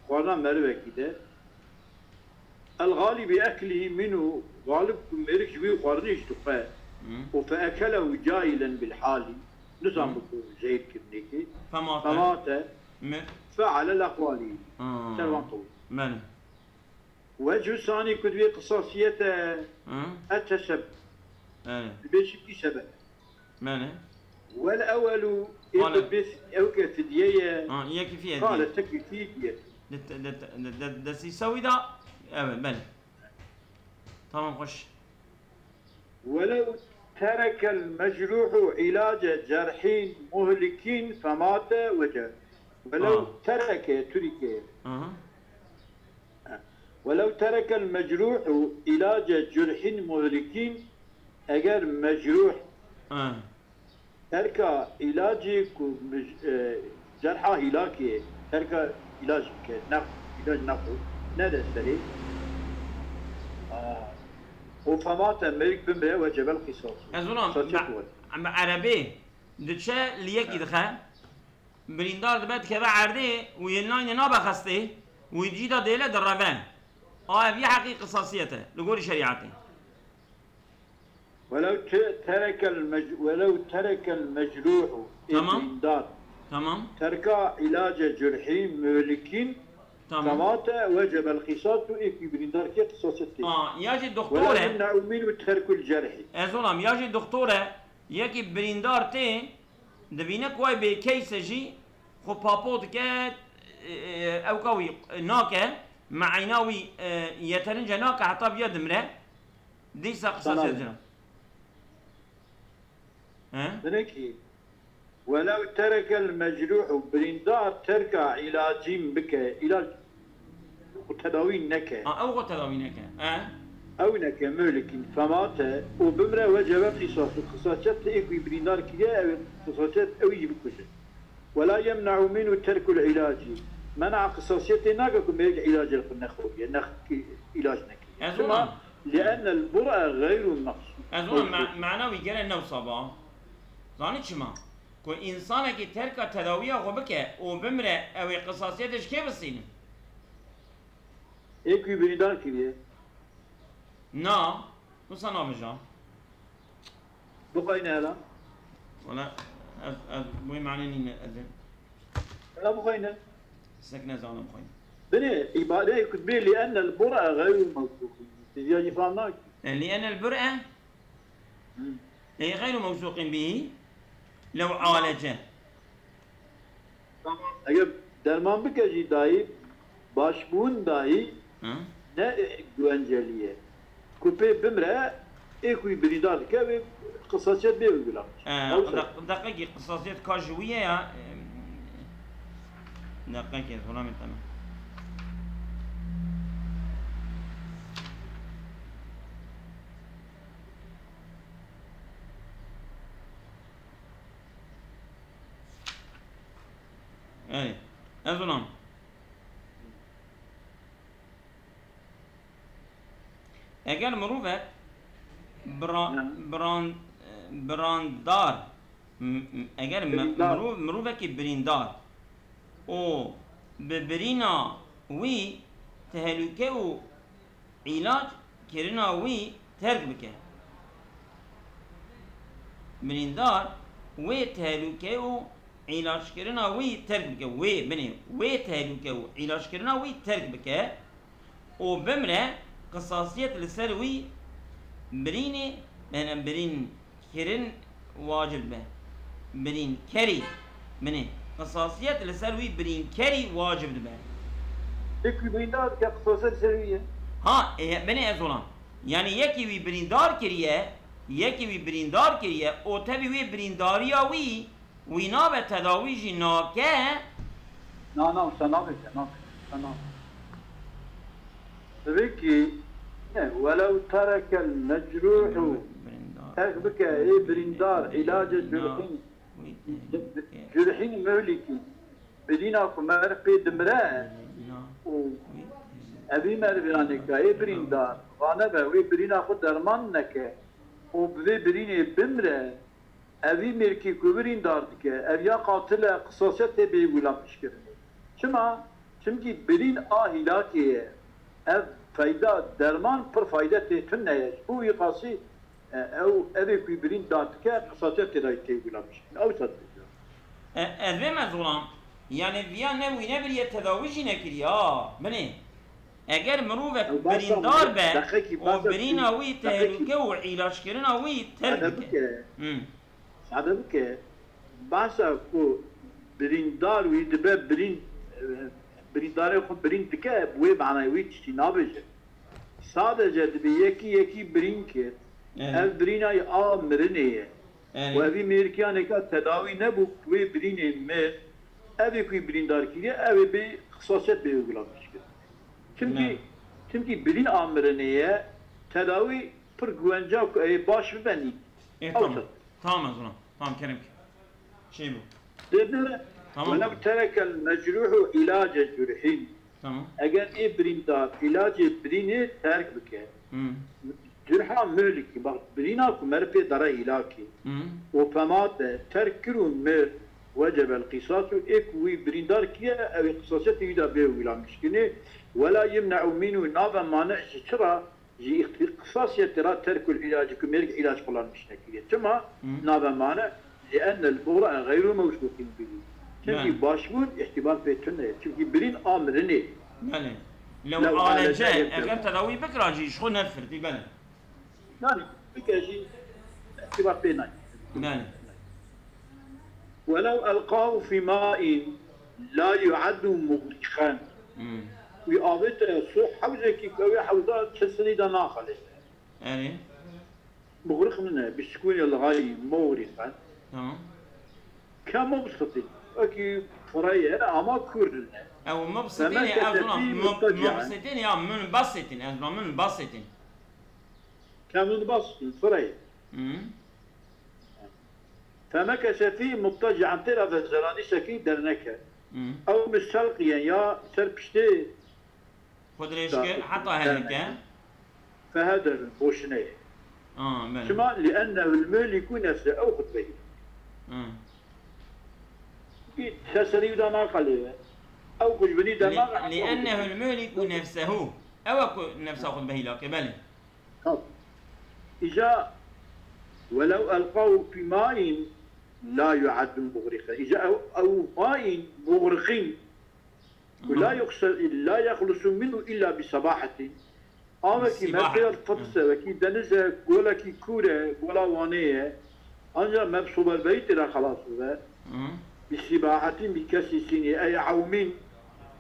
xwarina merivekî de, el-galî bi eklî minû, galib ku mêrik ji wî xwarinê jî dixwe, Hı. û fe ekelehu cahilen bil halî, nizan Hı. bi ku zehir kirinekê, Femate. Femate, Mir. Feale leqwalî, Hı. ser wan tewî. Belê. Wecu sanî ku divê qisasiyete Hı. et teseb. Belê. Dibê çimkî sebeb. Belê. Wel ewelu ê Belê. Ku divê ew ke fidye ye. Ha, yekî fiye Qale diye. Tekî fî diye. De, de, de, de, de, de sî sewî da. Evet, belê. Tamam, xweş. Welew terekel mecruhu ilace cerhin muhlikin femate wece. Welew Ha. tereke turike. Aha. Welew terekel mecruhu ilace curhin muhlikîn, eger mecruh Ha. terka ilacî ku mij-, e, cerha hilakê terka ilac bike, nex-, ilac nexwe, nede serê, a, û femate mêrik bimre, wecebel qisas. Ez ona, Qisas me, çek were. Em erebê diçe li yekî Ha. dixe. Birîndar dibe dikeve erdê û yê nayne nabe xestê û yê dijî de dêle direve. A ev yê heqî qisasiyet e, li gorî şerîetê. Welew te-, terekel mec-, welew terekel mecruhu, ê Tamam. Birîndar. Tamam. Terka ilace curhî muhlikîn Tamam. Kemate wecebel qisas û ê ku birîndar ke qisasiyet tê. A, ya jî doktor Wela e. Yemne'u minhu terkul cerhi. Ez olam, ya jî doktor e, yekî birîndar tê, Dibîne ku ay bê case jî xwe papo dike, e, e, ewka wî nake, me'eyna wî, e, yeterince nake heta viya dimre, dîsa qisas Tamam. Edicina. He? Binekî, welew terekel mecruhu, birîndar terka ilacîn bike, ilac û tedawî neke. Ha, ew xwe tedawî neke. E? Ew neke, muhlikîn, femate û bimre wecebe qisas û qisasiyet ê ku birîndar kiriye, ew ê qisasiyet ew jî bikuje. Wela yemne'u minhu terkul ilacî. Mena qisasiyetê nake ku mêrik ilacê xwe nexweriye, nex-, ilac nekiriye. Ez Çima? Ona. Li'ennel bur'a gayru maqsud. Ez ona me-, mena wî gere newsa ba. Zanî çima? Ku însanekî terka tedawiya xwe bike û bimre, ew ê qisasiyetê ji kê bistînin? Ê ku birîndar kiriye. Na, wisa navêja. Bixweyne hela. Wala, ez, ez, bu mane nîne ez ê. Hela bixweyne. Sek ne zana bixweyne. Binê, îbareyê ku dibê li ennel bur'a gayru mewsuqî. Siz ya jî fam nakî. E, li ennel bur'a? Hı. Ê xeyru mewsuqin bî lew alece. Tamam. Eger derman bike jî dayî, başbûn dayî Hı. Ne guvenceliye. Ku pê bimre, ê ku wî birîndar dike, wê qisasiyet bê uygulamış. E, Ew ser. Deq-, deqekî qisasiyet ka ji wî ye ya, e, deqekî, ez xulamê te me. Erê, ez xulam. Eger mirovek bira-, Hı. biran-, birandar, m-, m-, eger mi-, Birîndar. mirov-, mirovekî birîndar û bi birîna wî tehlûke û îlac kirina wî terk bike. Birîndar wê tehlûke û îlackirina wî terk bike. Wê, binê, wê tehlûke û îlackirina wî terk bike û bimre, qisasiyet li ser wî birînê, yani birînkirin wacib dibe. Birînkerî, binê, qisasiyet li ser wî birînkerî wacib dibe. Yekî birîndar dike, qisasiyet li ser wî ye. Ha, e, binê ez olan. Yani yekî wî birîndar kiriye, yekî wî birîndar kiriye û tevî wê birîndariya wî Wî nabe, tedawî jî nake. Na, na, wisa nabêje, nabêje, wisa nabêje. Divê kî, ne, welew terekel mecrûhû, terk bike, ê birîndar, îlace curhîn, curhîn muhlikî, birîna ku meriv pê dimire, û evî merivê anêka, ê birîndar, vanebe, wê birîna xwe derman neke, û bi vê birînê bimire, Evî mêrkî ku birîndar dike, ev ya qatil e, qisasiyet tê bê wî lamkişkirinê. Çima? Çimkî birîn a hîlakê ye. Ev feyda derman pir fayde tê tune ye. Ji bo wî qasî, e, ew, evê ku birîn dar dike, qisasiyet tê dayî tê wî lamkişkirinê. Ew sa dibêje. E, ez vê mezulan, yani viya ne wî nebiriye tedawî jî nekiriye. Binê. Eger mirovek Ew behsa birîndar be deqekî û behsa birîna wî deqekî tehlûke û îlaçkirina wî terk sade bike. Bike. Hmm. Sade bike. Behsa ku birîndar wî dibe birîn, e, birîndarê xwe birîn dike, bi wê manayê wî tiştî nabêje. Sadece dibe yekî yekî birîn kir. Evet. Ev birîna a mirinê ye. Erê. Û evî mêrkiyaneka tedawî nebû, wê birînê mir, evê ku yî birîndar kiriye, ew ê bê qisasiyet bê wê gulam kir. Çimkî, Ne. çimkî birîn a mirinê ye, tedawî pir guwenca ku ê baş bibe nî. Ê, Ew tamam. çi? Tamam ez ona. Tamam, kerem ki. Şey bu. Dê bire, Tamam. welew terekel mecrûhu îlace curhîn. Tamam. Eger ê birîndar îlacê birînê terk bike, Hmm. curha muhlikî, bak, birîna ku meriv pê dere hîlakê, Hmm. û femate terk kir û mir, wecebel qîsasu, ê ku wî birîndar kiriye, ew ê qisasiyetê wî de bê wîla mişkinê, wela yimne'u mînû, nabe mane ji çi re? Ji îxti-, qisasiyetê re terkul îlacî ku mêrik îlac kullanmiş nekiriye. Çima? Hmm. Nabe mane? Li'ennel bura'a gayru mewsûqîn bihî. Çimkî Belê. başbûn îhtîmal pê tune ye. Çimkî birîn a mirinê. Belê. Lew Lew alece, alece eger yekte. tedawî bikira jî ji xwe nefirtî, belê. Yani, bike jî îhtîmal pê nayê. Belê. Welew elqahu fî ma'in la yu'addu mugrîqen. Hmm. Wî avête so hewzekî ku ew ê hewza kesirî de naxelê. Erê. Mugrîq nine, bi sukûnê lixayî mugrîqen. Tamam. Ke mubsitîn. Wekî fireye ama kûr nine. Ew mubsitîn Feme ya, ez zona, kesefî mub-, mubteci'en. mubsitîn ya, munbasitîn, ez zona, munbasitîn. Ke munbasitîn, fireye. Hı. Feme kesefî mubteci'en, tê re vezeranîşekî derneket. Hı. Ew mistelqiyen ya ser piştê Xwe dirêj kir, heta herike. Fehederin, boşine ye. A, belê. Çima? Li'ennehu l-muhliku nefse, ew xutbeyî. Hı. Bi teserî da naqelê. Ew ku ji binî Li-, demaxa li'ennehu l-muhliku nefsehu. Ew e ku nefsa xwe dibehîlake, belê. Tamam. Îca welew elqahu fî ma'in la yu'addu mugrîqen. Îca ew, ew ma'in mugrîqîn. Ku la yuqse-, la yexlusu minhu illa bi sebahetin. Avekî Sibahet. mertê qitise, wekî denize, golekî kûr e, gola Wanê ye. Ancak me bi soberberî tê de xelas bibe. Hı. Bi sibahetin, bi kesî sînî, ey ewmîn.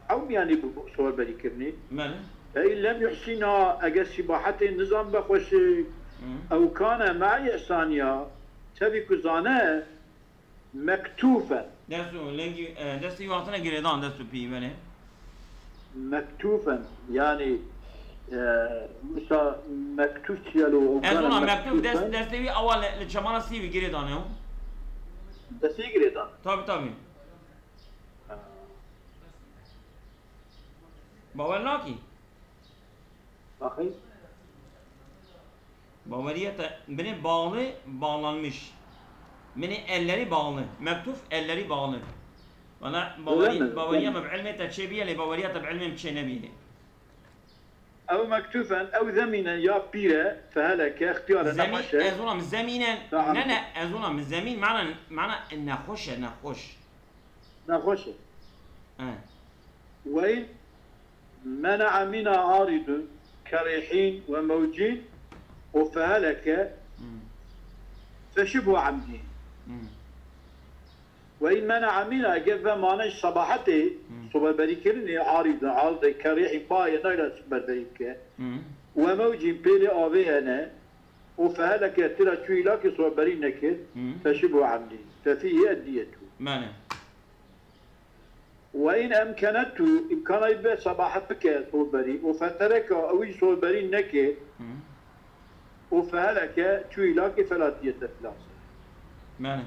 Ewm yani bi soberberî kirinî. Belê. Fe in lem yuhsina, eger sibahetê nizan be xweşik, Ew kana me'ye saniya, tevî ku zane, mektûfen. Dest û lengî, e, destê wî hatine girêdan, dest û pî, belê. Mektûfen, yanî, e, wisa mektûf çiye lo, ew Ez kana ona mektûf dest, mektûfen. Destê wî awa li, li çemana sî wî girêdan e. Destê wî girêdan. Tabii, tabii. Ha. Bawer nakî? Axî? Baweriye te, binê bağlı, bağlanmış. Binê elleri bağlı. Mektuf, elleri bağlı. Valla Öyle baweri-, mi? Baweriye Yani me bi ilmê te çê biye, lê baweriye te bi ilmê min çê nebiye. Ew mektûfen, ew zemîne ya pîre, feheleke, extiyare Zemîn, nexweş e. Ez ona min zemînen, Tamam. Ne, ne, ez ona min zemîn, mana, mana nexweş e, nexweş. Nexweş e. He. Weyn mene'a mina aridun kerihîn ve mewcîn û feheleke Hmm. feşibhu emdî. Hmm. Weyn mene'a mina, eger ve mane sebahetê Hmm. soberberîkirinê aridun, aridê kerihîn bayê nayla soberberî bike. Hmm. Ve mewcîn pêlê avê hene. û feheleke tira çû îlakê soberî nekir, Hmm. feşibhu emdî. Fefîhî eddiyetu. Mane. Ve in emkenetu, îmkana be sebahet bike soberî, û fetereka, ew jî soberî neke, Hmm. û feheleke çû îlakê fela diyete filase. Mane.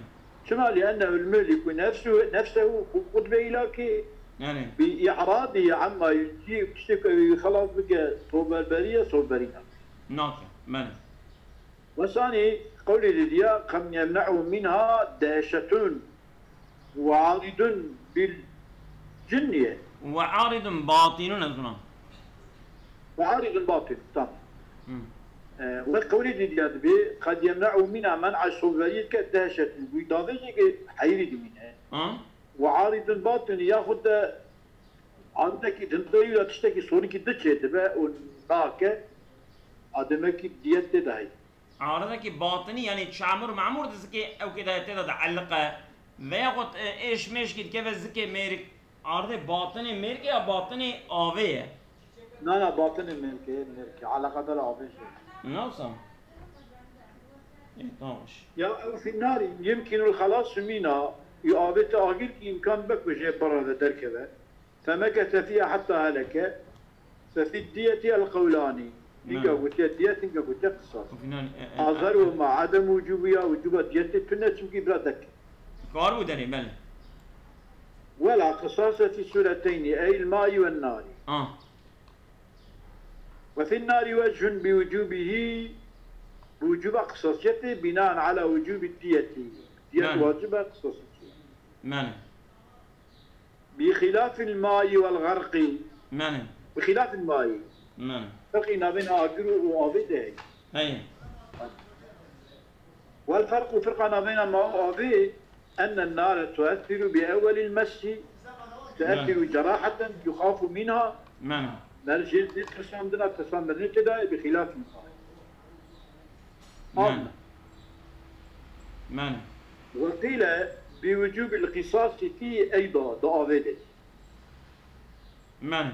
Çima? Li ennehu l-muhliku nefsu-, nefsehu, ku xwe dibe îlakê, Yani. Bi i'radî amma yujî, tiştê ku ew ê xelas bike soberberiye, soberî nake. Nake, mane. Wesanî qewlê didiya, qem yemne'u minha dehşetun ve aridun bil cinniye. Ve aridun batinun ez ona. Ve aridun batin, tamam. Hmm. E, ve qewlê didiya dibe, qed yemne'u minha men'a soberiyê ke dehşetun. Wî davêjê ke heyirî dimîne. Ha? Ve aridun batin, yaxud de aridekî dindeyî de tiştekî sonikî diçe dibe û nake, ademekî diyet tê de heye. Aridekî batinî, yanî çamur mamur di zikê ew kê de tê de dieliqe, veya xwe, e, êş mêşkî dikeve zikê mêrik. Aridê batinê mêrikê ya batinê avê ye? Na, na, batinê mêrikê, mêrikê. Eleqedar avê jî. Nawsa? E, tamam. Ya ew fî narî, yemkînul xelasu mîna, û avê te agir kî îmkan be ku jê bireve derkeve. Femekese fîha hetta heleke, fe fî diyetî el qewlanî. Hinga gotiye diyet, hinga gotiye qisas. Azar we ma adem wucûbî ya, wucûba diyetê tune, çimkî bira dek. Kar bû derê, belê. Wela qisase fî sûreteynî, ey il maî wen narî. Ah. Ve fî narî wechun bi wucûbîhî, bi wucûba qisasiyetê, bînaen ala wucûbî diyetî. Diyet wacib e, qisasiyetî. Belê. Bi xilafil maî wel xerqî. Mene. Bi xilafil maî. Mene. Ferqî navên agir û avê de heye. Heye. Wel ferqu, ferqa navêna ma û avê, enne nare tuessiru bi ewwelil mesî, tuessiru Mene. Ceraheten yuxafu minha. Mene. Mercê zê tirsandina, tirsa mirinê tê de ye, bi xilafil maî. Mene. Mene. Ve qîle bi wucûbil qisasî fî eyda, di avê de. Mene.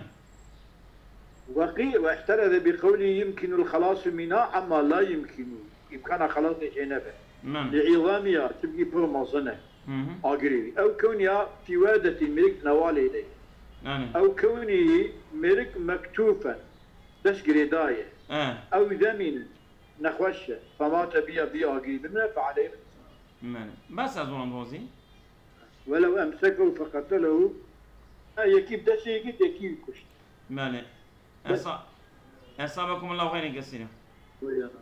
Ve qî-, ve ihtereze bi qewlî yumkinul xelasu mîna emma la yumkinu. Îmkana xelasê jê nebe. Mene. Li îzamiya, çimkî pir mezin e. Hı hı. Agirê wî. Ew kewniya fî wedetî mêrik di newalê de ye. Mene. Ew kewnî mêrik mektûfen. Dest girêdaye. E. Ew zemîn nexweş e. Femate biya bi agirî bimire, fe aleyh. Mene. Bes ez wan rozî. Welev emsekehu feqetelehu. Ha, yekî bi destê yekî, yekî kuşt. Mene. Bes. Esa-, esabekumullahu xeyren kesîra. Buyurun.